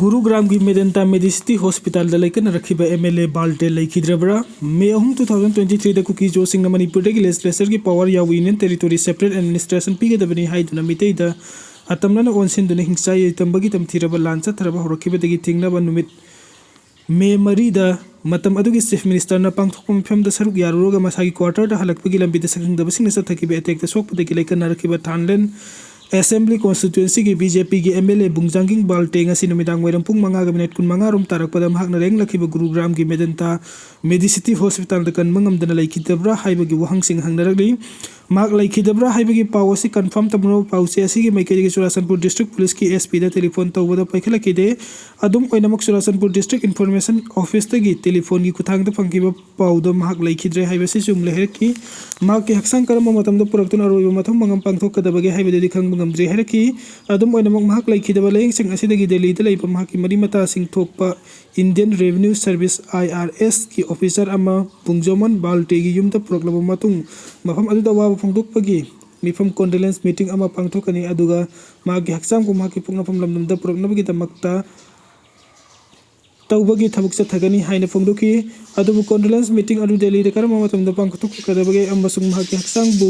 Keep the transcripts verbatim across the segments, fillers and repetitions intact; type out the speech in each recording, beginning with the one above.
ꯒꯨꯔꯨꯒ꯭ꯔꯥꯝꯒꯤ ꯃꯦꯗꯟꯇꯥ ꯃꯦꯗꯤꯁꯤꯇꯤ ꯍꯣꯁꯄꯤꯇꯥꯜꯗ ꯂꯩꯀꯟꯅꯔꯛꯈꯤꯕ M L A Valte ꯂꯩꯈꯤꯗ꯭ꯔꯕ꯭ꯔꯥ? ꯃꯦ ꯑꯍꯨꯝ, two thousand twenty ꯊ꯭ꯔꯤꯗ ꯀꯨꯀꯤ ꯖꯣꯁꯤꯡꯅ ꯃꯅꯤꯄꯨꯔꯗꯒꯤ ꯂꯦꯖꯤꯁꯂꯦꯆꯔꯒꯤ ꯄꯋꯥꯔ ꯌꯥꯎꯕ ꯌꯨꯅꯤꯌꯟ ꯇꯦꯔꯤꯇꯣꯔꯤ ꯁꯦꯄꯔꯦꯠ ꯑꯦꯗꯃꯤꯅꯤꯁꯇ꯭ꯔꯦꯁꯟ ꯄꯤꯒꯗꯕꯅꯤ ꯍꯥꯏꯗꯨꯅ ꯃꯤꯇꯩꯗ ꯑꯇꯝꯅꯅ ꯑꯣꯟꯁꯤꯟꯗꯨꯅ ꯍꯤꯡꯆꯥꯏ ꯌꯩꯇꯝꯕꯒꯤ ꯇꯝꯊꯤꯔꯕ ꯂꯥꯟ ꯆꯠꯊꯔꯕ ꯍꯧꯔꯛꯈꯤꯕꯗꯒꯤ ꯊꯦꯡꯅꯕ ꯅꯨꯃꯤꯠ ꯃꯦ ꯃꯔꯤꯗ ꯃꯇꯝ ꯑꯗꯨꯒꯤ ꯆꯤꯐ ꯃꯤꯅꯤꯁꯇꯔꯅ ꯄꯥꯡꯊꯣꯛꯄ ꯃꯤꯐꯝꯗ ꯁꯔꯨꯛ ꯌꯥꯔꯨꯔꯒ ꯃꯁꯥꯒꯤ ꯀ꯭ꯋꯥꯇꯔꯗ ꯍꯜꯂꯛꯄꯒꯤ ꯂꯝꯕꯤꯗ ꯁꯛꯈꯪꯗꯕꯁꯤꯡꯅ ꯆꯠꯊꯈꯤꯕ ꯑꯦꯇꯦꯛꯇ ꯁꯣꯛꯄꯗꯒꯤ ꯂꯩꯀꯟꯅꯔꯛꯈꯤꯕ ꯊꯥꯟꯂꯦꯟ ꯑꯦꯁꯦꯝꯕ꯭ꯂꯤ ꯀꯣꯟꯁꯇꯤꯇ꯭ꯋꯦꯟꯁꯤꯒꯤ ꯕꯤ ꯖꯦ ꯄꯤꯒꯤ ꯑꯦꯝ ꯑꯦꯜ ꯑꯦ ꯕꯨꯡꯖꯥꯡꯒꯤꯡ ꯕꯥꯜꯇꯦ ꯉꯁꯤ ꯅꯨꯃꯤꯗꯥꯡ ꯋꯥꯏꯔꯝ ꯄꯨꯡ ꯃꯉꯥꯒ ꯃꯤꯅꯤꯠ ꯀꯨꯟꯃꯉꯥ ꯔꯣꯝ ꯇꯥꯔꯛꯄꯗ ꯃꯍꯥꯛꯅ ꯂꯥꯌꯦꯡꯂꯛꯈꯤꯕ ꯒꯨꯔꯨꯒ꯭ꯔꯥꯝꯒꯤ ꯃꯦꯗꯟꯇꯥ ꯃꯦꯗꯤꯁꯤꯇꯤ ꯍꯣꯁꯄꯤꯇꯥꯜꯗ ꯀꯟꯕ ꯉꯝꯗꯅ ꯂꯩꯈꯤꯗꯕ꯭ꯔꯥ ꯍꯥꯏꯕꯒꯤ ꯋꯥꯍꯪꯁꯤꯡ ꯍꯪꯅꯔꯛꯂꯤ꯫ ꯃꯍꯥꯛ ꯂꯩꯈꯤꯗꯕ꯭ꯔꯥ ꯍꯥꯏꯕꯒꯤ ꯄꯥꯎ ꯑꯁꯤ ꯀꯟꯐꯥꯔꯝ ꯇꯧꯅꯕ ꯄꯥꯎꯆꯦ ꯑꯁꯤꯒꯤ ꯃꯥꯏꯀꯩꯗꯒꯤ ꯆꯨꯔꯥꯆꯥꯟꯄꯨꯔ ꯗꯤꯁꯇ꯭ꯔꯤꯛ ꯄꯨꯂꯤꯁꯀꯤ ꯑꯦꯁ ꯄꯤꯗ ꯇꯦꯂꯤꯐꯣꯟ ꯇꯧꯕꯗ ꯄꯥꯏꯈꯠꯂꯛꯈꯤꯗꯦ꯫ ꯑꯗꯨꯝ ꯑꯣꯏꯅꯃꯛ ꯆꯨꯔꯥꯆꯥꯟꯄꯨꯔ ꯗꯤꯁꯇ꯭ꯔꯤꯛ ꯏꯟꯐꯣꯔꯃꯦꯁꯟ ꯑꯣꯐꯤꯁꯇꯒꯤ ꯇꯦꯂꯤꯐꯣꯟꯒꯤ ꯈꯨꯠꯊꯥꯡꯗ ꯐꯪꯈꯤꯕ ꯄꯥꯎꯗ ꯃꯍꯥꯛ ꯂꯩꯈꯤꯗ꯭ꯔꯦ ꯍꯥꯏꯕꯁꯤ ꯆꯨꯝꯂꯦ ꯍꯥꯏꯔꯛꯈꯤ꯫ ꯃꯍꯥꯛꯀꯤ ꯍꯛꯆꯥꯡ ꯀꯔꯝꯕ ꯃꯇꯝꯗ ꯄꯨꯔꯛꯇꯨꯅ ꯑꯔꯣꯏꯕ ꯃꯊꯧ ꯃꯉꯝ ꯄꯥꯡꯊꯣꯛꯀꯗꯕꯒꯦ ꯍꯥꯏꯕꯗꯨꯗꯤ ꯈꯪꯕ ꯉꯝꯗ꯭ꯔꯤ ꯍꯥꯏꯔꯛꯈꯤ꯫ ꯑꯗꯨꯝ ꯑꯣꯏꯅꯃꯛ ꯃꯍꯥꯛ ꯂꯩꯈꯤꯗꯕ ꯂꯥꯏꯌꯦꯡꯁꯪ ꯑꯁꯤꯗꯒꯤ ꯗꯦꯜꯂꯤꯗ ꯂꯩꯕ ꯃꯍꯥꯛꯀꯤ ꯃꯔꯤ ꯃꯇꯥꯁꯤꯡ ꯊꯣꯛꯄ ꯏꯟꯗꯤꯌꯟ ꯔꯦꯚꯤꯅ꯭ꯌꯨ ꯁꯔꯚꯤꯁ, ꯑꯥꯏ ꯑꯥꯔ ꯑꯦꯁꯀꯤ ꯑꯣꯐꯤꯁꯔ ꯑꯃ ꯕꯨꯡꯖꯣꯃꯟ ꯕꯥꯜꯇꯦꯒꯤ ꯌꯨꯝꯗ ꯄꯨꯔꯛꯂꯕ ꯃꯇꯨꯡ ꯃꯐꯝ ꯑꯗꯨꯗ ꯑꯋꯥꯕ ꯐꯣꯡꯗꯣꯛꯄꯒꯤ ꯃꯤꯐꯝ ꯀꯣꯟꯗꯣꯂꯦꯟꯁ ꯃꯤꯇꯤꯡ ꯑꯃ ꯄꯥꯡꯊꯣꯛꯀꯅꯤ, ꯑꯗꯨꯒ ꯃꯍꯥꯛꯀꯤ ꯍꯛꯆꯥꯡꯕꯨ ꯃꯍꯥꯛꯀꯤ ꯄꯣꯛꯅꯐꯝ ꯂꯝꯗꯝꯗ ꯄꯨꯔꯛꯅꯕꯒꯤꯗꯃꯛꯇ ꯇꯧꯕꯒꯤ ꯊꯕꯛ ꯆꯠꯊꯒꯅꯤ ꯍꯥꯏꯅ ꯐꯣꯡꯗꯣꯛꯈꯤ꯫ ꯑꯗꯨꯕꯨ ꯀꯣꯟꯗꯣꯂꯦꯟꯁ ꯃꯤꯇꯤꯡ ꯑꯗꯨ ꯗꯦꯜꯂꯤꯗ ꯀꯔꯝꯕ ꯃꯇꯝꯗ ꯄꯥꯡꯊꯣꯛꯀꯗꯕꯒꯦ ꯑꯃꯁꯨꯡ ꯃꯍꯥꯛꯀꯤ ꯍꯛꯆꯥꯡꯕꯨ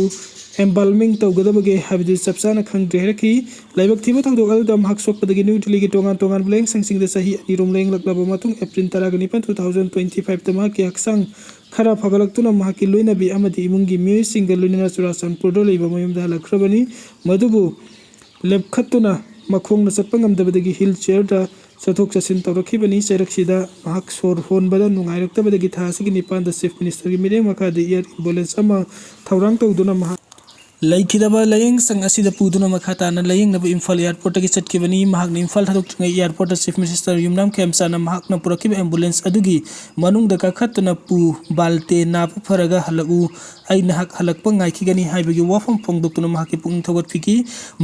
ꯑꯦꯝꯕꯥꯜꯃꯤꯡ ꯇꯧꯒꯗꯕꯒꯦ ꯍꯥꯏꯕꯗꯨ ꯆꯞ ꯆꯥꯅ ꯈꯪꯗ꯭ꯔꯦ ꯍꯥꯏꯔꯛꯈꯤ꯫ ꯂꯥꯏꯕꯛ ꯊꯤꯕ ꯊꯧꯗꯣꯛ ꯑꯗꯨꯗ ꯃꯍꯥꯛ ꯁꯣꯛꯄꯗꯒꯤ ꯅ꯭ꯌꯨ ꯗꯤꯜꯂꯤꯒꯤ ꯇꯣꯉꯥꯟ ꯇꯣꯉꯥꯟꯕ ꯂꯥꯏꯌꯦꯡꯁꯪꯁꯤꯡꯗ ꯆꯍꯤ ꯑꯅꯤꯔꯣꯝ ꯂꯥꯌꯦꯡꯂꯛꯂꯕ ꯃꯇꯨꯡ ꯑꯦꯄ꯭ꯔꯤꯜ ꯇꯔꯥꯒ ꯅꯤꯄꯥꯟ, ꯇꯨ ꯊꯥꯎꯖꯟ ꯇ꯭ꯋꯦꯟꯇꯤ ꯐꯥꯏꯚꯇ ꯃꯍꯥꯛꯀꯤ ꯍꯛꯆꯥꯡ ꯈꯔ ꯐꯒꯠꯂꯛꯇꯨꯅ ꯃꯍꯥꯛꯀꯤ ꯂꯣꯏꯅꯕꯤ ꯑꯃꯗꯤ ꯏꯃꯨꯡꯒꯤ ꯃꯤꯑꯣꯏꯁꯤꯡꯒ ꯂꯣꯏꯅꯅ ꯆꯨꯔꯥꯆꯥꯟꯄꯨꯔꯗ ꯂꯩꯕ ꯃꯌꯨꯝꯗ ꯍꯜꯂꯛꯈ꯭ꯔꯕꯅꯤ꯫ ꯃꯗꯨꯕꯨ ꯂꯦꯞꯈꯠꯇꯨꯅ ꯃꯈꯣꯡꯅ ꯆꯠꯄ ꯉꯝꯗꯕꯗꯒꯤ ꯍꯤꯜ ꯆꯤꯌꯔꯗ ꯆꯠꯊꯣꯛ ꯆꯠꯁꯤꯟ ꯇꯧꯔꯛꯈꯤꯕꯅꯤ꯫ ꯆꯩꯔꯛꯁꯤꯗ ꯃꯍꯥꯛ ꯁꯣꯔ ꯍꯣꯟꯕꯗ ꯅꯨꯡꯉꯥꯏꯔꯛꯇꯕꯗꯒꯤ ꯊꯥ ꯑꯁꯤꯒꯤ ꯅꯤꯄꯥꯟꯗ ꯆꯤꯐ ꯃꯤꯅꯤꯁꯇꯔꯒꯤ ꯃꯤꯠꯌꯦꯡ ꯃꯈꯥꯗ ꯑꯦꯌꯔ ꯑꯦꯝꯕꯨꯂꯦꯟꯁ ꯑꯃ ꯊꯧꯔꯥꯡ ꯇꯧꯗꯨꯅ ꯃꯍꯥꯛ ꯂꯩꯈꯤꯗꯕ ꯂꯥꯏꯌꯦꯡꯁꯪ ꯑꯁꯤꯗ ꯄꯨꯗꯨꯅ ꯃꯈꯥ ꯇꯥꯅ ꯂꯥꯌꯦꯡꯅꯕ ꯏꯝꯐꯥꯜ ꯑꯦꯌꯔꯄꯣꯔꯠꯇꯒꯤ ꯆꯠꯈꯤꯕꯅꯤ꯫ ꯃꯍꯥꯛꯅ ꯏꯝꯐꯥꯜ ꯊꯥꯗꯣꯛꯇ꯭ꯔꯤꯉꯩ ꯑꯦꯌꯔꯄꯣꯔꯠꯇ ꯆꯤꯐ ꯃꯤꯅꯤꯁꯇꯔ ꯌꯨꯝꯅꯥꯝ ꯈꯦꯝꯆꯥꯅ ꯃꯍꯥꯛꯅ ꯄꯨꯔꯛꯈꯤꯕ ꯑꯦꯝꯕꯨꯂꯦꯟꯁ ꯑꯗꯨꯒꯤ ꯃꯅꯨꯡꯗ ꯀꯥꯈꯠꯇꯨꯅ, "ꯄꯨ ꯕꯥꯜꯇꯦ, ꯅꯥꯕ ꯐꯔꯒ ꯍꯜꯂꯛꯎ, ꯑꯩ ꯅꯍꯥꯛ ꯍꯜꯂꯛꯄ ꯉꯥꯏꯈꯤꯒꯅꯤ" ꯍꯥꯏꯕꯒꯤ ꯋꯥꯐꯝ ꯐꯣꯡꯗꯣꯛꯇꯨꯅ ꯃꯍꯥꯛꯀꯤ ꯄꯨꯛꯅꯤꯡ ꯊꯧꯒꯠꯄꯤꯈꯤ꯫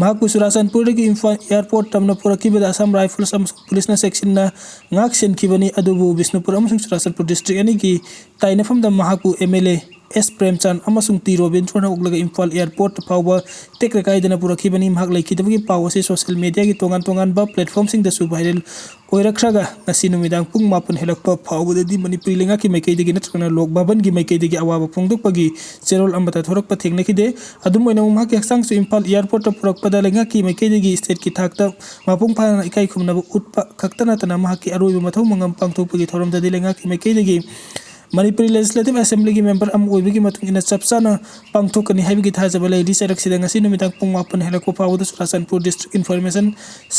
ꯃꯍꯥꯛꯄꯨ ꯆꯨꯔꯥꯆꯥꯟꯄꯨꯔꯗꯒꯤ ꯏꯝꯐꯥꯜ ꯑꯦꯌꯔꯄꯣꯔꯠ ꯇꯝꯅ ꯄꯨꯔꯛꯈꯤꯕꯗ ꯑꯁꯥꯝ ꯔꯥꯏꯐꯜꯁ ꯑꯃꯁꯨꯡ ꯄꯨꯂꯤꯁꯅ ꯆꯦꯛꯁꯤꯟꯅ ꯉꯥꯛ ꯁꯦꯟꯈꯤꯕꯅꯤ꯫ ꯑꯗꯨꯕꯨ ꯕꯤꯁꯅꯨꯄꯨꯔ ꯑꯃꯁꯨꯡ ꯆꯨꯔꯥꯆꯥꯟꯄꯨꯔ ꯗꯤꯁꯇ꯭ꯔꯤꯛ ꯑꯅꯤꯒꯤ ꯇꯥꯏꯅꯐꯝꯗ ꯃꯍꯥꯛꯄꯨ ꯑꯦꯝ ꯑꯦꯜ ꯑꯦ ꯑꯦꯁ ꯄ꯭ꯔꯦꯝꯆꯥꯟ ꯑꯃꯁꯨꯡ ꯇꯤ ꯔꯣꯕꯤꯟꯗ꯭ꯔꯣꯅ ꯑꯣꯛꯂꯒ ꯏꯝꯐꯥꯜ ꯑꯦꯌꯥꯔꯄꯣꯔꯠ ꯐꯥꯎꯕ ꯇꯦꯛꯇ ꯀꯥꯏꯗꯅ ꯄꯨꯔꯛꯈꯤꯕꯅꯤ꯫ ꯃꯍꯥꯛ ꯂꯩꯈꯤꯗꯕꯒꯤ ꯄꯥꯎ ꯑꯁꯤ ꯁꯣꯁꯤꯌꯦꯜ ꯃꯦꯗꯤꯌꯥꯒꯤ ꯇꯣꯉꯥꯟ ꯇꯣꯉꯥꯟꯕ ꯄ꯭ꯂꯦꯠꯐꯣꯝꯁꯤꯡꯗꯁꯨ ꯚꯥꯏꯔꯦꯜ ꯑꯣꯏꯔꯛꯈ꯭ꯔꯒ ꯉꯁꯤ ꯅꯨꯃꯤꯗꯥꯡ ꯄꯨꯡ ꯃꯥꯄꯟ ꯍꯦꯜꯂꯛꯄ ꯐꯥꯎꯕꯗꯗꯤ ꯃꯅꯤꯄꯨꯔꯤ ꯂꯩꯉꯥꯛꯀꯤ ꯃꯥꯏꯀꯩꯗꯒꯤ ꯅꯠꯇ꯭ꯔꯒꯅ ꯂꯣꯛ ꯚꯕꯟꯒꯤ ꯃꯥꯏꯀꯩꯗꯒꯤ ꯑꯋꯥꯕ ꯐꯣꯡꯗꯣꯛꯄꯒꯤ ꯆꯦꯔꯣꯜ ꯑꯃꯠꯇ ꯊꯣꯔꯛꯄ ꯊꯦꯡꯅꯈꯤꯗꯦ꯫ ꯑꯗꯨꯝ ꯑꯣꯏꯅꯃꯛ ꯃꯍꯥꯛꯀꯤ ꯍꯛꯆꯥꯡꯁꯨ ꯏꯝꯐꯥꯜ ꯑꯦꯌꯥꯔꯄꯣꯔꯠꯇ ꯄꯨꯔꯛꯄꯗ ꯂꯩꯉꯥꯛꯀꯤ ꯃꯥꯏꯀꯩꯗꯒꯤ ꯁ꯭ꯇꯦꯠꯀꯤ ꯊꯥꯛꯇ ꯃꯄꯨꯡ ꯐꯥꯅ ꯏꯀꯥꯏ ꯈꯨꯝꯅꯕ ꯎꯠꯄ ꯈꯛꯇ ꯅꯠꯇꯅ ꯃꯍꯥꯛꯀꯤ ꯑꯔꯣꯏꯕ ꯃꯊꯧ ꯃꯉꯝ ꯄꯥꯡꯊꯣꯛꯄꯒꯤ ꯊꯧꯔꯝꯗꯗꯤ ꯂꯩꯉꯥꯛꯀꯤ ꯃꯥꯏꯀꯩꯗꯒꯤ ꯃꯅꯤꯄꯨꯔꯤ ꯂꯦꯖꯤꯁꯂꯦꯇꯤꯚ ꯑꯦꯁꯦꯝꯕ꯭ꯂꯤꯒꯤ ꯃꯦꯝꯕꯔ ꯑꯃ ꯑꯣꯏꯕꯒꯤ ꯃꯇꯨꯡ ꯏꯟꯅ ꯆꯞ ꯆꯥꯅ ꯄꯥꯡꯊꯣꯛꯀꯅꯤ ꯍꯥꯏꯕꯒꯤ ꯊꯥꯖꯕ ꯂꯩꯔꯤ꯫ ꯆꯩꯔꯛꯁꯤꯗ ꯉꯁꯤ ꯅꯨꯃꯤꯗꯥꯡ ꯄꯨꯡ ꯃꯥꯄꯟ ꯍꯦꯜꯂꯛꯄ ꯐꯥꯎꯕꯗ ꯆꯨꯔꯥꯆꯥꯟꯄꯨꯔ ꯗꯤꯁꯇ꯭ꯔꯤꯛ ꯏꯟꯐꯣꯔꯃꯦꯁꯟ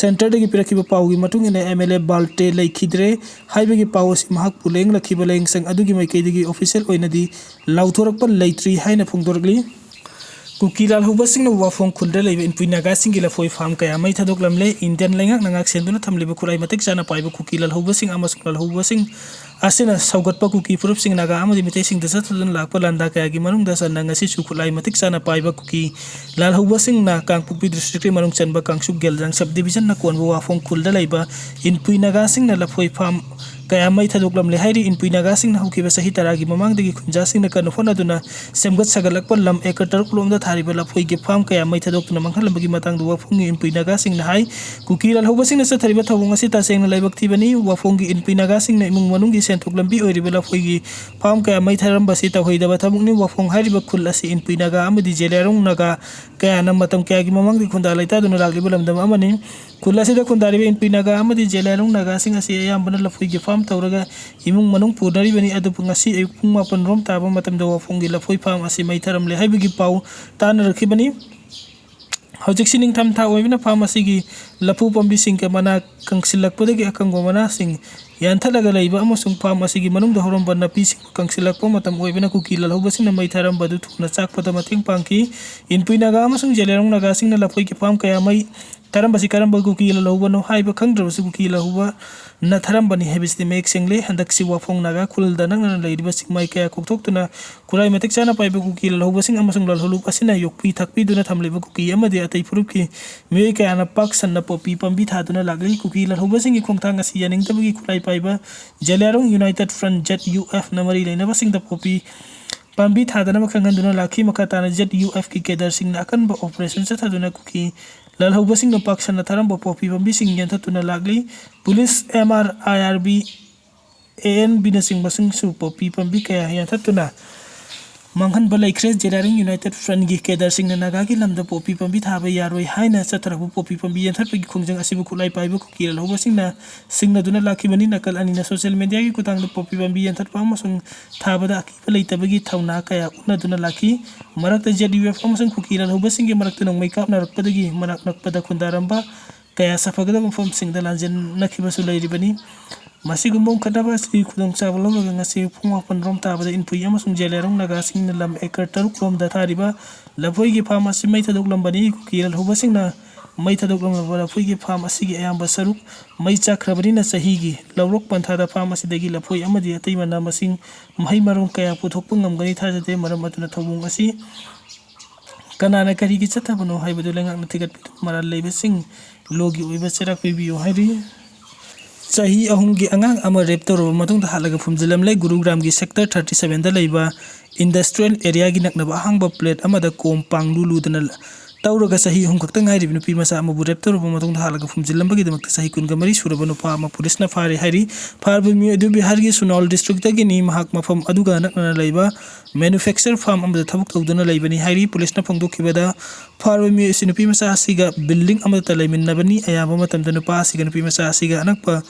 ꯁꯦꯟꯇꯔꯗꯒꯤ ꯄꯤꯔꯛꯈꯤꯕ ꯄꯥꯎꯒꯤ ꯃꯇꯨꯡ ꯏꯟꯅ ꯑꯦꯝ ꯑꯦꯜ ꯑꯦ ꯕꯥꯜꯇꯦ ꯂꯩꯈꯤꯗ꯭ꯔꯦ ꯍꯥꯏꯕꯒꯤ ꯄꯥꯎ ꯑꯁꯤ ꯃꯍꯥꯛꯄꯨ ꯂꯥꯌꯦꯡꯂꯛꯈꯤꯕ ꯂꯥꯌꯦꯡꯁꯪ ꯑꯗꯨꯒꯤ ꯃꯥꯏꯀꯩꯗꯒꯤ ꯑꯣꯐꯤꯁꯤꯌꯦꯜ ꯑꯣꯏꯅꯗꯤ ꯂꯥꯎꯊꯣꯔꯛꯄ ꯂꯩꯇ꯭ꯔꯤ ꯍꯥꯏꯅ ꯐꯣꯡꯗꯣꯔꯛꯂꯤ꯫ ꯀꯨꯀꯤ ꯂꯥꯜꯍꯧꯕꯁꯤꯡꯅ ꯋꯥꯐꯣꯡ ꯈꯨꯜꯗ ꯂꯩꯕ ꯏꯟꯄꯨꯏ ꯅꯥꯒꯥꯁꯤꯡꯒꯤ ꯂꯐꯣꯏ ꯐꯥꯔꯝ ꯀꯌꯥ ꯃꯩ ꯊꯥꯗꯣꯛꯂꯝꯂꯦ꯫ ꯏꯟꯗꯤꯌꯟ ꯂꯩꯉꯥꯛꯅ ꯉꯥꯛꯁꯦꯟꯗꯨꯅ ꯊꯝꯂꯤꯕ ꯈꯨꯠꯂꯥꯏ ꯃꯇꯤꯛ ꯆꯥꯅ ꯄꯥꯏꯕ ꯀꯨꯀꯤ ꯂꯥꯜꯍꯧꯕꯁꯤꯡ ꯑꯃꯁꯨꯡ ꯂꯥꯜꯍꯧꯕꯁꯤꯡ ꯑꯁꯤꯅ ꯁꯧꯒꯠꯄ ꯀꯨꯀꯤ ꯐꯨꯔꯨꯞꯁꯤꯡ ꯅꯥꯒꯥ ꯑꯃꯗꯤ ꯃꯤꯇꯩꯁꯤꯡꯗ ꯆꯠꯊꯗꯨꯅ ꯂꯥꯛꯄ ꯂꯥꯟꯗꯥ ꯀꯌꯥꯒꯤ ꯃꯅꯨꯡꯗ ꯆꯟꯅ ꯉꯁꯤꯁꯨ ꯈꯨꯠꯂꯥꯏ ꯃꯇꯤꯛ ꯆꯥꯅ ꯄꯥꯏꯕ ꯀꯨꯀꯤ ꯂꯥꯜꯍꯧꯕꯁꯤꯡꯅ ꯀꯥꯡꯄꯣꯛꯄꯤ ꯗꯤꯁꯇ꯭ꯔꯤꯛꯀꯤ ꯃꯅꯨꯡ ꯆꯟꯕ ꯀꯥꯡꯆꯨꯞ ꯒꯦꯜꯖꯥꯡ ꯁꯕ ꯗꯤꯕꯤꯖꯟꯅ ꯀꯣꯟꯕ ꯋꯥꯐꯣꯡ ꯈꯨꯜꯗ ꯂꯩꯕ ꯏꯟꯄꯨꯏ ꯅꯥꯒꯥꯁꯤꯡꯅ ꯂꯐꯣꯏ ꯐꯥꯔꯝ ꯀꯌꯥ ꯃꯩ ꯊꯥꯗꯣꯛꯂꯝꯂꯦ ꯍꯥꯏꯔꯤ꯫ ꯏꯟꯄꯨꯏ ꯅꯥꯒꯥꯁꯤꯡꯅ ꯍꯧꯈꯤꯕ ꯆꯍꯤ ꯇꯔꯥꯒꯤ ꯃꯃꯥꯡꯗꯒꯤ ꯈꯨꯟꯖꯥꯁꯤꯡꯅ ꯀꯟꯅ ꯍꯣꯠꯅꯗꯨꯅ ꯁꯦꯝꯒꯠ ꯁꯥꯒꯠꯂꯛꯄ ꯂꯝ ꯑꯦꯀꯔ ꯇꯔꯨꯛ ꯂꯣꯝꯗ ꯊꯥꯔꯤꯕ ꯂꯐꯣꯏꯒꯤ ꯐꯥꯔꯝ ꯀꯌꯥ ꯃꯩ ꯊꯥꯗꯣꯛꯇꯨꯅ ꯃꯥꯡꯍꯜꯂꯝꯕꯒꯤ ꯃꯇꯥꯡꯗ ꯋꯥꯐꯣꯡꯒꯤ ꯏꯟꯄꯨꯏ ꯅꯥꯒꯥꯁꯤꯡꯅ ꯍꯥꯏ꯫ ꯀꯨꯀꯤ ꯂꯥꯜꯍꯧꯕꯁꯤꯡꯅ ꯆꯠꯊꯔꯤꯕ ꯊꯧꯑꯣꯡ ꯑꯁꯤ ꯇꯁꯦꯡꯅ ꯂꯥꯏꯕꯛ ꯊꯤꯕꯅꯤ꯫ ꯋꯥꯐꯣꯡꯒꯤ ꯏꯟꯄꯨꯏ ꯅꯥꯒꯥꯁꯤꯡꯅ ꯏꯃꯨꯡ ꯃꯅꯨꯡꯒꯤ ꯁꯦꯟꯊꯣꯛ ꯂꯝꯕꯤ ꯑꯣꯏꯔꯤꯕ ꯂꯐꯣꯏꯒꯤ ꯐꯥꯔꯝ ꯀꯌꯥ ꯃꯩ ꯊꯥꯔꯝꯕꯁꯤ ꯇꯧꯍꯩꯗꯕ ꯊꯕꯛꯅꯤ꯫ ꯋꯥꯐꯣꯡ ꯍꯥꯏꯔꯤꯕ ꯈꯨꯜ ꯑꯁꯤ ꯏꯟꯄꯨꯏ ꯅꯥꯒꯥ ꯑꯃꯗꯤ ꯖꯦꯂꯤꯌꯥꯡꯔꯣꯡ ꯅꯥꯒꯥ ꯀꯌꯥꯅ ꯃꯇꯝ ꯀꯌꯥꯒꯤ ꯃꯃꯥꯡꯗꯒꯤ ꯈꯨꯟꯗꯥ ꯂꯩꯇꯥꯗꯨꯅ ꯂꯥꯛꯂꯤꯕ ꯂꯝꯗꯝ ꯑꯃꯅꯤ꯫ ꯈꯨꯜ ꯑꯁꯤꯗ ꯈꯨꯟꯗꯥꯔꯤꯕ ꯏꯟꯄꯨꯏ ꯅꯥꯒꯥ ꯑꯃꯗꯤ ꯖꯦꯂꯤꯌꯥꯡꯔꯣꯡ ꯅꯥꯒꯥꯁꯤꯡ ꯑꯁꯤ ꯑꯌꯥꯝꯕꯅ ꯂꯐꯣꯏꯒꯤ ꯐꯥꯔꯝ ꯇꯧꯔꯒ ꯏꯃꯨꯡ ꯃꯅꯨꯡ ꯄꯨꯅꯔꯤꯕꯅꯤ꯫ ꯑꯗꯨꯕꯨ ꯉꯁꯤ ꯑꯌꯨꯛ ꯄꯨꯡ ꯃꯥꯄꯟ ꯔꯣꯝ ꯇꯥꯕ ꯃꯇꯝꯗ ꯋꯥꯐꯣꯡꯒꯤ ꯂꯐꯣꯏ ꯐꯥꯔꯝ ꯑꯁꯤ ꯃꯩ ꯊꯥꯔꯝꯂꯦ ꯍꯥꯏꯕꯒꯤ ꯄꯥꯎ ꯇꯥꯅꯔꯛꯈꯤꯕꯅꯤ꯫ ꯍꯧꯖꯤꯛꯁꯤ ꯅꯤꯡꯊꯝꯊꯥ ꯑꯣꯏꯕꯅ ꯐꯥꯔꯝ ꯑꯁꯤꯒꯤ ꯂꯐꯨ ꯄꯥꯝꯕꯤꯁꯤꯡꯒ ꯃꯅꯥ ꯀꯪꯁꯤꯜꯂꯛꯄꯗꯒꯤ ꯑꯀꯪꯕ ꯃꯅꯥꯁꯤꯡ ꯌꯥꯟꯊꯠꯂꯒ ꯂꯩꯕ ꯑꯃꯁꯨꯡ ꯐꯥꯔꯝ ꯑꯁꯤꯒꯤ ꯃꯅꯨꯡꯗ ꯍꯧꯔꯝꯕ ꯅꯥꯄꯤꯁꯤꯡ ꯀꯪꯁꯤꯜꯂꯛꯄ ꯃꯇꯝ ꯑꯣꯏꯕꯅ ꯀꯨꯀꯤ ꯂꯥꯜꯍꯧꯕꯁꯤꯡꯅ ꯃꯩ ꯊꯥꯔꯝꯕ ꯑꯗꯨ ꯊꯨꯅ ꯆꯥꯛꯄꯗ ꯃꯇꯦꯡ ꯄꯥꯡꯈꯤ꯫ ꯏꯟꯄꯨꯏ ꯅꯥꯒꯥ ꯑꯃꯁꯨꯡ ꯖꯦꯂꯤꯌꯥꯡꯔꯣꯡ ꯅꯥꯒꯥꯁꯤꯡꯅ ꯂꯐꯣꯏꯒꯤ ꯐꯥꯔꯝ ꯀꯌꯥ ꯃꯩ ꯊꯥꯔꯝꯕꯁꯤ ꯀꯔꯝꯕ ꯀꯨꯀꯤ ꯂꯥꯜꯍꯧꯕꯅꯣ ꯍꯥꯏꯕ ꯈꯪꯗ꯭ꯔꯕꯁꯨ ꯀꯨꯀꯤ ꯂꯥꯜꯍꯧꯕꯅ ꯊꯥꯔꯝꯕꯅꯤ ꯍꯥꯏꯕꯁꯤꯗꯤ ꯃꯌꯦꯛ ꯁꯦꯡꯂꯦ꯫ ꯍꯟꯗꯛꯁꯤ ꯋꯥꯐꯣꯡ ꯅꯥꯒꯥ ꯈꯨꯜꯗ ꯅꯛꯅꯅ ꯂꯩꯔꯤꯕ ꯆꯤꯡꯃꯥꯏ ꯀꯌꯥ ꯀꯣꯛꯊꯣꯛꯇꯨꯅ ꯈꯨꯠꯂꯥꯏ ꯃꯇꯤꯛ ꯆꯥꯅ ꯄꯥꯏꯕ ꯀꯨꯀꯤ ꯂꯥꯜꯍꯧꯕꯁꯤꯡ ꯑꯃꯁꯨꯡ ꯂꯥꯜꯍꯧꯂꯨꯞ ꯑꯁꯤꯅ ꯌꯣꯛꯄꯤ ꯊꯥꯛꯄꯤꯗꯨꯅ ꯊꯝꯂꯤꯕ ꯀꯨꯀꯤ ꯑꯃꯗꯤ ꯑꯇꯩ ꯐꯨꯔꯨꯞꯀꯤ ꯃꯤꯑꯣꯏ ꯀꯌꯥꯅ ꯄꯥꯛ ꯁꯟꯅ ꯄꯣꯄꯤ ꯄꯥꯝꯕꯤ ꯊꯥꯗꯨꯅ ꯂꯥꯛꯂꯤ꯫ ꯀꯨꯀꯤ ꯂꯥꯜꯍꯧꯕꯁꯤꯡꯒꯤ ꯈꯣꯡꯊꯥꯡ ꯑꯁꯤ ꯌꯥꯅꯤꯡꯗꯕꯒꯤ ꯈꯨꯠꯂꯥꯏ ꯄꯥꯏꯕ Zeliangrong United front, Z U ꯑꯦꯐꯅ ꯃꯔꯤ ꯂꯩꯅꯕꯁꯤꯡꯗ ꯄꯣꯄꯤ ꯄꯥꯝꯕꯤ ꯊꯥꯗꯅꯕ ꯈꯪꯍꯟꯗꯨꯅ ꯂꯥꯛꯈꯤ꯫ ꯃꯈꯥ ꯇꯥꯅ ꯖꯦꯠ ꯌꯨ ꯑꯦꯐꯀꯤ ꯀꯦꯗꯔꯁꯤꯡꯅ ꯑꯀꯟꯕ ꯑꯣꯄꯔꯦꯁꯟ ꯆꯠꯊꯗꯨꯅ ꯀꯨꯀꯤ ꯂꯥꯜꯍꯧꯕꯁꯤꯡꯅ ꯄꯥꯛꯁꯟꯅ ꯊꯥꯔꯝꯕ ꯄꯣꯄꯤ ꯄꯥꯝꯕꯤꯁꯤꯡ ꯌꯥꯟꯊꯠꯇꯨꯅ ꯂꯥꯛꯂꯤ꯫ Police, M R, I R B, A N ꯕꯤꯅꯆꯤꯡꯕꯁꯤꯡꯁꯨ ꯄꯣꯄꯤ ꯄꯥꯝꯕꯤ ꯀꯌꯥ ꯌꯥꯟꯊꯠꯇꯨꯅ ꯃꯥꯡꯍꯟꯕ ꯂꯩꯈ꯭ꯔꯦ꯫ ꯖꯦꯂꯥꯔꯤꯡ ꯌꯨꯅꯥꯏꯇꯦꯠ ꯐ꯭ꯔꯟꯒꯤ ꯀꯦꯗꯔꯁꯤꯡꯅ ꯅꯥꯒꯥꯒꯤ ꯂꯝꯗ ꯄꯣꯄꯤ ꯄꯥꯝꯕꯤ ꯊꯥꯕ ꯌꯥꯔꯣꯏ ꯍꯥꯏꯅ ꯆꯠꯊꯔꯛꯄ ꯄꯣꯄꯤ ꯄꯥꯝꯕꯤ ꯌꯥꯟꯊꯠꯄꯒꯤ ꯈꯣꯡꯖꯪ ꯑꯁꯤꯕꯨ ꯈꯨꯠꯂꯥꯏ ꯄꯥꯏꯕ ꯀꯨꯀꯤ ꯂꯥꯜꯍꯧꯕꯁꯤꯡꯅ ꯁꯤꯡꯅꯗꯨꯅ ꯂꯥꯛꯈꯤꯕꯅꯤ꯫ ꯅꯥꯀꯜ ꯑꯅꯤꯅ ꯁꯣꯁꯤꯌꯦꯜ ꯃꯦꯗꯤꯌꯥꯒꯤ ꯈꯨꯠꯊꯥꯡꯗ ꯄꯣꯄꯤ ꯄꯥꯝꯕꯤ ꯌꯥꯟꯊꯠꯄ ꯑꯃꯁꯨꯡ ꯊꯥꯕꯗ ꯑꯀꯤꯕ ꯂꯩꯇꯕꯒꯤ ꯊꯧꯅꯥ ꯀꯌꯥ ꯎꯠꯅꯗꯨꯅ ꯂꯥꯛꯈꯤ꯫ ꯃꯔꯛꯇ ꯖꯦꯠ ꯌꯨ ꯑꯦꯐ ꯑꯃꯁꯨꯡ ꯀꯨꯀꯤ ꯂꯥꯜꯍꯧꯕꯁꯤꯡꯒꯤ ꯃꯔꯛꯇ ꯅꯣꯡꯃꯩ ꯀꯥꯞꯅꯔꯛꯄꯗꯒꯤ ꯃꯅꯥꯛ ꯅꯛꯄꯗ ꯈꯨꯟꯗꯥꯔꯝꯕ ꯀꯌꯥ ꯁꯥꯐꯒꯗꯕ ꯃꯐꯝꯁꯤꯡꯗ ꯂꯥꯟꯖꯦꯟꯅꯈꯤꯕꯁꯨ ꯂꯩꯔꯤꯕꯅꯤ꯫ ꯃꯁꯤꯒꯨꯝꯕ ꯎꯪꯈꯠꯅꯕ ꯑꯁꯤ ꯈꯨꯗꯣꯡꯆꯥꯕ ꯂꯧꯔꯒ ꯉꯁꯤ ꯄꯨꯡ ꯃꯥꯄꯟ ꯔꯣꯝ ꯇꯥꯕꯗ ꯏꯟꯄꯨꯏ ꯑꯃꯁꯨꯡ ꯖꯦꯂꯤꯌꯥꯡꯔꯣꯡ ꯅꯥꯒꯥꯁꯤꯡꯅ ꯂꯝ ꯑꯦꯀꯔ ꯇꯔꯨꯛ ꯔꯣꯝꯗ ꯊꯥꯔꯤꯕ ꯂꯐꯣꯏꯒꯤ ꯐꯥꯔꯝ ꯑꯁꯤ ꯃꯩ ꯊꯥꯗꯣꯛꯂꯝꯕꯅꯤ꯫ ꯀꯨꯀꯤ ꯂꯥꯜꯍꯧꯕꯁꯤꯡꯅ ꯃꯩ ꯊꯥꯗꯣꯛꯂꯝꯂꯕ ꯂꯐꯣꯏꯒꯤ ꯐꯥꯔꯝ ꯑꯁꯤꯒꯤ ꯑꯌꯥꯝꯕ ꯁꯔꯨꯛ ꯃꯩ ꯆꯥꯛꯈ꯭ꯔꯕꯅꯤꯅ ꯆꯍꯤꯒꯤ ꯂꯧꯔꯣꯛ ꯄꯟꯊꯥꯗ ꯐꯥꯔꯝ ꯑꯁꯤꯗꯒꯤ ꯂꯐꯣꯏ ꯑꯃꯗꯤ ꯑꯇꯩ ꯃꯅꯥ ꯃꯁꯤꯡ ꯃꯍꯩ ꯃꯔꯣꯡ ꯀꯌꯥ ꯄꯨꯊꯣꯛꯄ ꯉꯝꯒꯅꯤ ꯊꯥꯖꯗꯦ꯫ ꯃꯔꯝ ꯑꯗꯨꯅ ꯊꯧꯑꯣꯡ ꯑꯁꯤ ꯀꯅꯥꯅ ꯀꯔꯤꯒꯤ ꯆꯠꯊꯕꯅꯣ ꯍꯥꯏꯕꯗꯨ ꯂꯩꯉꯥꯛꯅ ꯊꯤꯒꯠꯄꯤꯗꯨꯅ ꯃꯔꯥꯜ ꯂꯩꯕꯁꯤꯡ ꯂꯣꯒꯤ ꯑꯣꯏꯕ ꯆꯩꯔꯥꯛ ꯄꯤꯕꯤꯌꯨ ꯍꯥꯏꯔꯤ꯫ ꯆꯍꯤ ꯑꯍꯨꯝꯒꯤ ꯑꯉꯥꯡ ꯑꯃ ꯔꯦꯞ ꯇꯧꯔꯕ ꯃꯇꯨꯡꯗ ꯍꯥꯠꯂꯒ ꯐꯨꯝꯖꯤꯜꯂꯝꯂꯦ꯫ ꯒꯨꯔꯨꯒ꯭ꯔꯥꯝꯒꯤ ꯁꯦꯛꯇꯔ ꯊꯥꯔꯇꯤ ꯁꯚꯦꯟꯗ ꯂꯩꯕ ꯏꯟꯗꯁꯇ꯭ꯔꯤꯌꯦꯜ ꯑꯦꯔꯤꯌꯥꯒꯤ ꯅꯛꯅꯕ ꯑꯍꯥꯡꯕ ꯄ꯭ꯂꯦꯠ ꯑꯃꯗ ꯀꯣꯝ ꯄꯥꯡꯂꯨ ꯂꯨꯗꯅ ꯇꯧꯔꯒ ꯆꯍꯤ ꯑꯍꯨꯝ ꯈꯛꯇ ꯉꯥꯏꯔꯤꯕ ꯅꯨꯄꯤ ꯃꯆꯥ ꯑꯃꯕꯨ ꯔꯦꯞ ꯇꯧꯔꯕ ꯃꯇꯨꯡꯗ ꯍꯥꯠꯂꯒ ꯐꯨꯝꯖꯤꯜꯂꯝꯕꯒꯤꯗꯃꯛꯇ ꯆꯍꯤ ꯀꯨꯟꯒ ꯃꯔꯤ ꯁꯨꯔꯕ ꯅꯨꯄꯥ ꯑꯃ ꯄꯨꯂꯤꯁꯅ ꯐꯥꯔꯦ ꯍꯥꯏꯔꯤ꯫ ꯐꯥꯔꯕ ꯃꯤꯑꯣꯏ ꯑꯗꯨ ꯕꯤꯍꯥꯔꯒꯤ ꯁꯨꯅꯥꯎꯜ ꯗꯤꯁꯇ꯭ꯔꯤꯛꯇꯒꯤꯅꯤ꯫ ꯃꯍꯥꯛ ꯃꯐꯝ ꯑꯗꯨꯒ ꯅꯛꯅꯅ ꯂꯩꯕ ꯃꯦꯅꯨꯐꯦꯛꯆꯔ ꯐꯥꯔꯝ ꯑꯃꯗ ꯊꯕꯛ ꯇꯧꯗꯨꯅ ꯂꯩꯕꯅꯤ ꯍꯥꯏꯔꯤ꯫ ꯄꯨꯂꯤꯁꯅ ꯐꯣꯡꯗꯣꯛꯈꯤꯕꯗ ꯐꯥꯔꯕ ꯃꯤꯑꯣꯏ ꯑꯁꯤ ꯅꯨꯄꯤ ꯃꯆꯥ ꯑꯁꯤꯒ ꯕꯤꯜꯗꯤꯡ ꯑꯃꯗꯇ ꯂꯩꯃꯤꯟꯅꯕꯅꯤ꯫ ꯑꯌꯥꯝꯕ ꯃꯇꯝꯗ ꯅꯨꯄꯥ ꯑꯁꯤꯒ ꯅꯨꯄꯤ ꯃꯆꯥ ꯑꯁꯤꯒ ꯑꯅꯛꯄ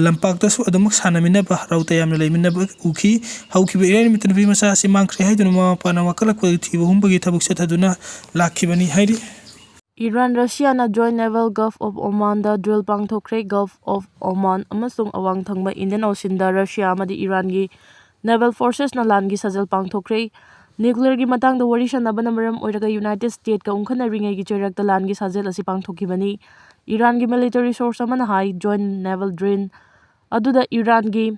ꯂꯝꯄꯥꯛꯇꯁꯨ ꯑꯗꯨꯃꯛ ꯁꯥꯟꯅꯃꯤꯟꯅꯕ, ꯍꯔꯥꯎ ꯇꯌꯥꯝꯅ ꯂꯩꯃꯤꯟꯅꯕ ꯎꯈꯤ꯫ ꯍꯧꯈꯤꯕ ꯏꯔꯥꯏ ꯅꯨꯃꯤꯠꯇ ꯅꯨꯄꯤ ꯃꯆꯥ ꯑꯁꯤ ꯃꯥꯡꯈ꯭ꯔꯦ ꯍꯥꯏꯗꯨꯅ ꯃꯃꯥ ꯃꯄꯥꯅ ꯋꯥꯀꯠꯂꯛꯄꯗꯒꯤ ꯊꯤꯕ ꯍꯨꯝꯕꯒꯤ ꯊꯕꯛ ꯆꯠꯊꯗꯨꯅ ꯂꯥꯛꯈꯤꯕꯅꯤ ꯍꯥꯏꯔꯤ꯫ ꯏꯔꯥꯟ ꯔꯁꯤꯌꯥꯅ Joint Naval Gulf of Omanꯗ drill ꯄꯥꯡꯊꯣꯛꯈ꯭ꯔꯦ꯫ Gulf of Oman ꯑꯃꯁꯨꯡ ꯑꯋꯥꯡ ꯊꯪꯕ Indian Oceanꯗ ꯔꯁꯤꯌꯥ ꯑꯃꯗꯤ ꯏꯔꯥꯟꯒꯤ naval forcesꯅ ꯂꯥꯟꯒꯤ ꯁꯥꯖꯦꯜ ꯄꯥꯡꯊꯣꯛꯈ꯭ꯔꯦ꯫ Nuclearꯒꯤ ꯃꯇꯥꯡꯗ ꯋꯥꯔꯤ ꯁꯥꯟꯅꯕꯅ ꯃꯔꯝ ꯑꯣꯏꯔꯒ United Statesꯀ ꯎꯪꯈꯠꯅꯔꯤꯉꯩꯒꯤ ꯆꯩꯔꯛꯇ ꯂꯥꯟꯒꯤ ꯁꯥꯖꯦꯜ ꯑꯁꯤ ꯄꯥꯡꯊꯣꯛꯈꯤꯕꯅꯤ꯫ ꯏꯔꯥꯟꯒꯤ military source ꯑꯃꯅ ꯍꯥꯏ, joint naval drill ꯑꯗꯨꯗ ꯏꯔꯥꯟꯒꯤ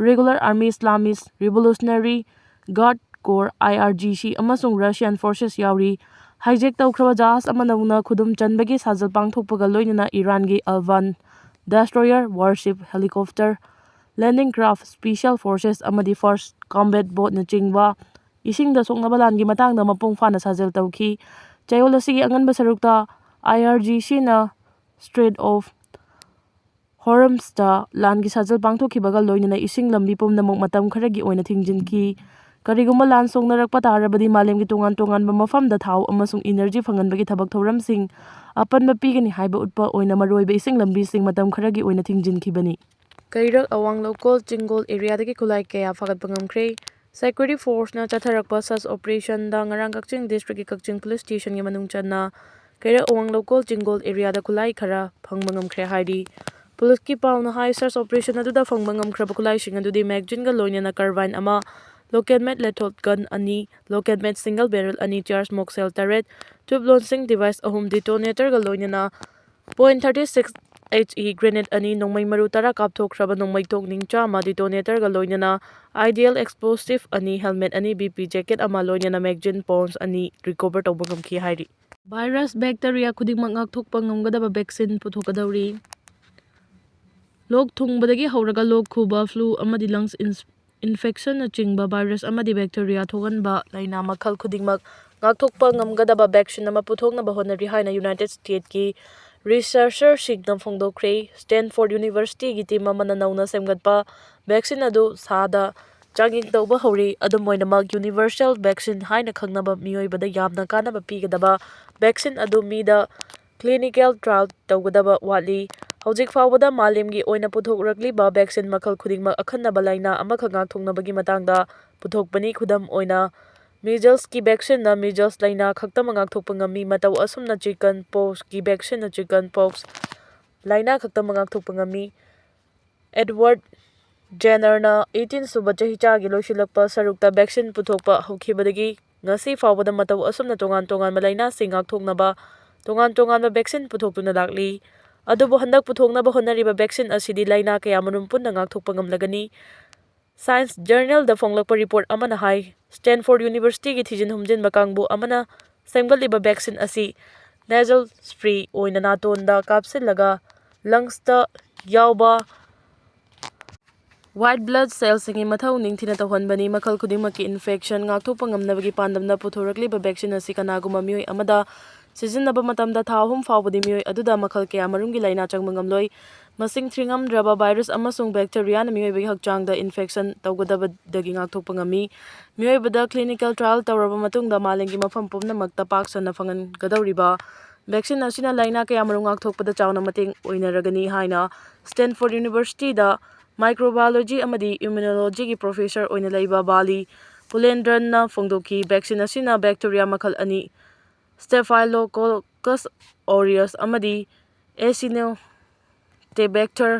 Regular Army Islamist Revolutionary Guard Corps, IRGC, ꯑꯃꯁꯨꯡ Russian forces ꯌꯥꯎꯔꯤ꯫ Hijack ꯇꯧꯈ꯭ꯔꯕ ꯖꯍꯥꯖ ꯑꯃꯅ ꯈꯨꯗꯨꯝ ꯆꯟꯕꯒꯤ ꯁꯥꯖꯦꯜ ꯄꯥꯡꯊꯣꯛꯄꯒ ꯂꯣꯏꯅꯅ ꯏꯔꯥꯟꯒꯤ ꯑꯜꯕꯥꯟ destroyer, warship, helicopter, landing craft, special forces ꯑꯃꯗꯤ first combat boatꯅꯆꯤꯡꯕ ꯏꯁꯤꯡꯗ ꯁꯣꯛꯅꯕ ꯂꯥꯟꯒꯤ ꯃꯇꯥꯡꯗ ꯃꯄꯨꯡ ꯐꯥꯅ ꯁꯥꯖꯦꯜ ꯇꯧꯈꯤ꯫ ꯆꯌꯣꯜ ꯑꯁꯤꯒꯤ ꯑꯉꯟꯕ ꯁꯔꯨꯛꯇ I R G Cꯅ Strait of Hormuzꯇ ꯂꯥꯟꯒꯤ ꯁꯥꯖꯦꯜ ꯄꯥꯡꯊꯣꯛꯈꯤꯕꯒ ꯂꯣꯏꯅꯅ ꯏꯁꯤꯡ ꯂꯝꯕꯤ ꯄꯨꯝꯅꯃꯛ ꯃꯇꯝ ꯈꯔꯒꯤ ꯑꯣꯏꯅ ꯊꯤꯡꯖꯤꯟꯈꯤ꯫ ꯀꯔꯤꯒꯨꯝꯕ ꯂꯥꯟ ꯁꯣꯛꯅꯔꯛꯄ ꯇꯥꯔꯕꯗꯤ ꯃꯥꯂꯦꯝꯒꯤ ꯇꯣꯉꯥꯟ ꯇꯣꯉꯥꯟꯕ ꯃꯐꯝꯗ ꯊꯥꯎ ꯑꯃꯁꯨꯡ energy ꯐꯪꯍꯟꯕꯒꯤ ꯊꯕꯛ ꯊꯧꯔꯝꯁꯤꯡ ꯑꯄꯟꯕ ꯄꯤꯒꯅꯤ ꯍꯥꯏꯕ ꯎꯠꯄ ꯑꯣꯏꯅ ꯃꯔꯨꯑꯣꯏꯕ ꯏꯁꯤꯡ ꯂꯝꯕꯤꯁꯤꯡ ꯃꯇꯝ ꯈꯔꯒꯤ ꯑꯣꯏꯅ ꯊꯤꯡꯖꯤꯟꯈꯤꯕꯅꯤ꯫ ꯀꯩꯔꯛ ꯑꯋꯥꯡ ꯂꯧꯀꯣꯜ ꯆꯤꯡꯒꯣꯜ areaꯗꯒꯤ ꯈꯨꯠꯂꯥꯏ ꯀꯌꯥ ꯐꯥꯒꯠꯄ ꯉꯝꯈ꯭ꯔꯦ꯫ Security Forceꯅ ꯆꯠꯊꯔꯛꯄ search operationꯗ ꯉꯔꯥꯡ ꯀꯛꯆꯤꯡ districtꯀꯤ ꯀꯛꯆꯤꯡ police stationꯒꯤ ꯃꯅꯨꯡ ꯆꯟꯅ ꯀꯩꯔꯛ ꯑꯋꯥꯡ ꯂꯧꯀꯣꯜ ꯆꯤꯡꯒꯣꯜ areaꯗ ꯈꯨꯠꯂꯥꯏ ꯈꯔ ꯐꯪꯕ ꯉꯝꯈ꯭ꯔꯦ ꯍꯥꯏꯔꯤ꯫ Policeꯀꯤ ꯄꯥꯎꯅ ꯍꯥꯏ, search operation ꯑꯗꯨꯗ ꯐꯪꯕ ꯉꯝꯈ꯭ꯔꯕ ꯈꯨꯠꯂꯥꯏꯁꯤꯡ ꯑꯗꯨꯗꯤ magazineꯒ ꯂꯣꯏꯅꯅ carbine ꯑꯃ, local made lethal gun ꯑꯅꯤ, local made single barrel ꯑꯅꯤ, charge mock shell ꯇꯔꯦꯠ, tube launching device ꯑꯍꯨꯝ, detonatorꯒ ꯂꯣꯏꯅꯅ point thirty six H E grenade ꯑꯅꯤ, ꯅꯣꯡꯃꯩ ꯃꯔꯨ ꯇꯔꯥ ꯀꯥꯞꯊꯣꯛꯈ꯭ꯔꯕ ꯅꯣꯡꯃꯩ ꯇꯣꯛꯅꯤꯡ ꯆꯥꯝꯃ, detonatorꯒ ꯂꯣꯏꯅꯅ ideal explosive ꯑꯅꯤ, helmet ꯑꯅꯤ, B P jacket ꯑꯃ, ꯂꯣꯏꯅꯅ magazine pouch ꯑꯅꯤ recover ꯇꯧꯕ ꯉꯝꯈꯤ ꯍꯥꯏꯔꯤ꯫ Virus bacteria ꯈꯨꯗꯤꯡꯃꯛ ꯉꯥꯛꯊꯣꯛꯄ ꯉꯝꯒꯗꯕ vaccine ꯄꯨꯊꯣꯛꯀꯗꯧꯔꯤ꯫ ꯂꯣꯛ ꯊꯨꯡꯕꯗꯒꯤ ꯍꯧꯔꯒ ꯂꯣꯛ ꯈꯨꯕ, flu ꯑꯃꯗꯤ lungs ins-, infectionꯅꯆꯤꯡꯕ virus ꯑꯃꯗꯤ bacteria ꯊꯣꯛꯍꯟꯕ ꯂꯥꯏꯅꯥ ꯃꯈꯜ ꯈꯨꯗꯤꯡꯃꯛ ꯉꯥꯛꯊꯣꯛꯄ ꯉꯝꯒꯗꯕ vaccine ꯑꯃ ꯄꯨꯊꯣꯛꯅꯕ ꯍꯣꯠꯅꯔꯤ ꯍꯥꯏꯅ United Statesꯀꯤ researcherꯁꯤꯡꯅ ꯐꯣꯡꯗꯣꯛꯈ꯭ꯔꯦ꯫ Stanford Universityꯒꯤ team ꯑꯃꯅ ꯅꯧꯅ ꯁꯦꯝꯒꯠꯄ vaccine ꯑꯗꯨ ꯁꯥꯗ ꯆꯥꯡꯌꯦꯡ ꯇꯧꯕ ꯍꯧꯔꯤ꯫ ꯑꯗꯨꯝ ꯑꯣꯏꯅꯃꯛ, universal vaccine ꯍꯥꯏꯅ ꯈꯪꯅꯕ ꯃꯤꯑꯣꯏꯕꯗ ꯌꯥꯝꯅ ꯀꯥꯟꯅꯕ ꯄꯤꯒꯗꯕ vaccine ꯑꯗꯨ ꯃꯤꯗ clinical trial ꯇꯧꯒꯗꯕ ꯋꯥꯠꯂꯤ꯫ ꯍꯧꯖꯤꯛ ꯐꯥꯎꯕꯗ ꯃꯥꯂꯦꯝꯒꯤ ꯑꯣꯏꯅ ꯄꯨꯊꯣꯛꯂꯛꯂꯤꯕ vaccine ꯃꯈꯜ ꯈꯨꯗꯤꯡꯃꯛ ꯑꯈꯟꯅꯕ ꯂꯥꯏꯅꯥ ꯑꯃꯈꯛ ꯉꯥꯛꯊꯣꯛꯅꯕꯒꯤ ꯃꯇꯥꯡꯗ ꯄꯨꯊꯣꯛꯄꯅꯤ꯫ ꯈꯨꯗꯝ ꯑꯣꯏꯅ, measlesꯀꯤ vaccineꯅ measles ꯂꯥꯏꯅꯥ ꯈꯛꯇꯃꯛ ꯉꯥꯛꯊꯣꯛꯄ ꯉꯝꯃꯤ꯫ ꯃꯇꯧ ꯑꯁꯨꯝꯅ chicken poxꯀꯤ vaccineꯅ chicken pox ꯂꯥꯏꯅꯥ ꯈꯛꯇꯃꯛ ꯉꯥꯛꯊꯣꯛꯄ ꯉꯝꯃꯤ꯫ Edward Jennerꯅ eighteen ꯁꯨꯕ ꯆꯍꯤꯆꯥꯒꯤ ꯂꯣꯏꯁꯤꯜꯂꯛꯄ ꯁꯔꯨꯛꯇ vaccine ꯄꯨꯊꯣꯛꯄ ꯍꯧꯈꯤꯕꯗꯒꯤ ꯉꯁꯤ ꯐꯥꯎꯕꯗ ꯃꯇꯧ ꯑꯁꯨꯝꯅ ꯇꯣꯉꯥꯟ ꯇꯣꯉꯥꯟꯕ ꯂꯥꯏꯅꯥꯁꯤꯡ ꯉꯥꯛꯊꯣꯛꯅꯕ ꯇꯣꯉꯥꯟ ꯇꯣꯉꯥꯟꯕ vaccine ꯄꯨꯊꯣꯛꯇꯨꯅ ꯂꯥꯛꯂꯤ꯫ ꯑꯗꯨꯕꯨ ꯍꯟꯗꯛ ꯄꯨꯊꯣꯛꯅꯕ ꯍꯣꯠꯅꯔꯤꯕ vaccine ꯑꯁꯤꯗꯤ ꯂꯥꯏꯅꯥ ꯀꯌꯥꯃꯔꯨꯝ ꯄꯨꯟꯅ ꯉꯥꯛꯊꯣꯛꯄ ꯉꯝꯂꯒꯅꯤ꯫ Science Journalꯗ ꯐꯣꯡꯂꯛꯄ report ꯑꯃꯅ ꯍꯥꯏ, Stanford Universityꯒꯤ ꯊꯤꯖꯤꯟ ꯍꯨꯝꯖꯤꯟꯕ ꯀꯥꯡꯕꯨ ꯑꯃꯅ ꯁꯦꯝꯒꯠꯂꯤꯕ vaccine ꯑꯁꯤ nasal spray ꯑꯣꯏꯅ ꯅꯥꯇꯣꯟꯗ ꯀꯥꯞꯁꯤꯜꯂꯒ lungsꯇ ꯌꯥꯎꯕ White blood cellꯁꯤꯡꯒꯤ ꯃꯊꯧ ꯅꯤꯡꯊꯤꯅ ꯇꯧꯍꯟꯕꯅꯤ꯫ ꯃꯈꯜ ꯈꯨꯗꯤꯡꯃꯛꯀꯤ infection ꯉꯥꯛꯊꯣꯛꯄ ꯉꯝꯅꯕꯒꯤ ꯄꯥꯟꯗꯝꯗ ꯄꯨꯊꯣꯔꯛꯂꯤꯕ vaccine ꯑꯁꯤ ꯀꯅꯥꯒꯨꯝꯕ ꯃꯤꯑꯣꯏ ꯑꯃꯗ ꯁꯤꯖꯤꯟꯅꯕ ꯃꯇꯝꯗ ꯊꯥ ꯑꯍꯨꯝ ꯐꯥꯎꯕꯗꯤ ꯃꯤꯑꯣꯏ ꯑꯗꯨꯗ ꯃꯈꯜ ꯀꯌꯥꯃꯔꯨꯝꯒꯤ ꯂꯥꯏꯅꯥ ꯆꯪꯕ ꯉꯝꯂꯣꯏ꯫ ꯃꯁꯤꯡ ꯊꯤꯉꯝꯗ꯭ꯔꯕ virus ꯑꯃꯁꯨꯡ bacteriaꯅ ꯃꯤꯑꯣꯏꯕꯒꯤ ꯍꯛꯆꯥꯡꯗ infection ꯇꯧꯒꯗꯕꯗꯒꯤ ꯉꯥꯛꯊꯣꯛꯄ ꯉꯝꯃꯤ꯫ ꯃꯤꯑꯣꯏꯕꯗ clinical trial ꯇꯧꯔꯕ ꯃꯇꯨꯡꯗ ꯃꯥꯂꯦꯝꯒꯤ ꯃꯐꯝ ꯄꯨꯝꯅꯃꯛꯇ ꯄꯥꯛ ꯁꯟꯅ ꯐꯪꯍꯟꯒꯗꯧꯔꯤꯕ vaccine ꯑꯁꯤꯅ ꯂꯥꯏꯅꯥ ꯀꯌꯥꯃꯔꯨꯝ ꯉꯥꯛꯊꯣꯛꯄꯗ ꯆꯥꯎꯅ ꯃꯇꯦꯡ ꯑꯣꯏꯅꯔꯒꯅꯤ ꯍꯥꯏꯅ Stanford Universityꯗ microbiology ꯑꯃꯗꯤ immunologyꯒꯤ professor ꯑꯣꯏꯅ ꯂꯩꯕ ꯕꯥꯂꯤ ꯄꯨꯂꯦꯟꯗ꯭ꯔꯟꯅ ꯐꯣꯡꯗꯣꯛꯈꯤ꯫ Vaccine ꯑꯁꯤꯅ bacteria ꯃꯈꯜ ꯑꯅꯤ, Staphylococcus aureus ꯑꯃꯗꯤ Acinetobacter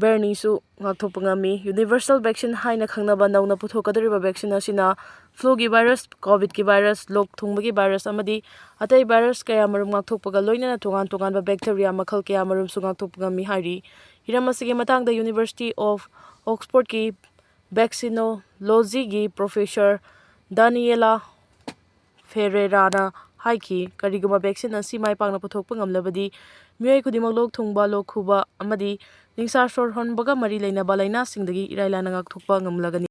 baumannꯤꯁꯨ ꯉꯥꯛꯊꯣꯛꯄ ꯉꯝꯃꯤ꯫ Universal vaccine ꯍꯥꯏꯅ ꯈꯪꯅꯕ ꯅꯧꯅ ꯄꯨꯊꯣꯛꯀꯗꯧꯔꯤꯕ vaccine ꯑꯁꯤꯅ fluꯒꯤ virus, COVIDꯀꯤ virus, ꯂꯣꯛ ꯊꯨꯡꯕꯒꯤ virus ꯑꯃꯗꯤ ꯑꯇꯩ virus ꯀꯌꯥꯃꯔꯨꯝ ꯉꯥꯛꯊꯣꯛꯄꯒ ꯂꯣꯏꯅꯅ ꯇꯣꯉꯥꯟ ꯇꯣꯉꯥꯟꯕ bacteria ꯃꯈꯜ ꯀꯌꯥꯃꯔꯨꯝꯁꯨ ꯉꯥꯛꯊꯣꯛꯄ ꯉꯝꯃꯤ ꯍꯥꯏꯔꯤ꯫ ꯍꯤꯔꯝ ꯑꯁꯤꯒꯤ ꯃꯇꯥꯡꯗ University of Oxfordꯀꯤ vaccinologyꯒꯤ professor Daniela Ferreiraꯅ ꯍꯥꯏꯈꯤ, ꯀꯔꯤꯒꯨꯝꯕ vaccine ꯑꯁꯤ ꯃꯥꯏ ꯄꯥꯛꯅ ꯄꯨꯊꯣꯛꯄ ꯉꯝꯂꯕꯗꯤ, ꯃꯤꯑꯣꯏ ꯈꯨꯗꯤꯡꯃꯛ ꯂꯣꯛ ꯊꯨꯡꯕ, ꯂꯣꯛ ꯈꯨꯕ ꯑꯃꯗꯤ ꯅꯤꯡꯁꯥ ꯁꯣꯔ ꯍꯣꯟꯕꯒ ꯃꯔꯤ ꯂꯩꯅꯕ ꯂꯥꯏꯅꯥꯁꯤꯡꯗꯒꯤ ꯏꯔꯥꯏ ꯂꯥꯏꯅ ꯉꯥꯛꯊꯣꯛꯄ ꯉꯝꯂꯒꯅꯤ꯫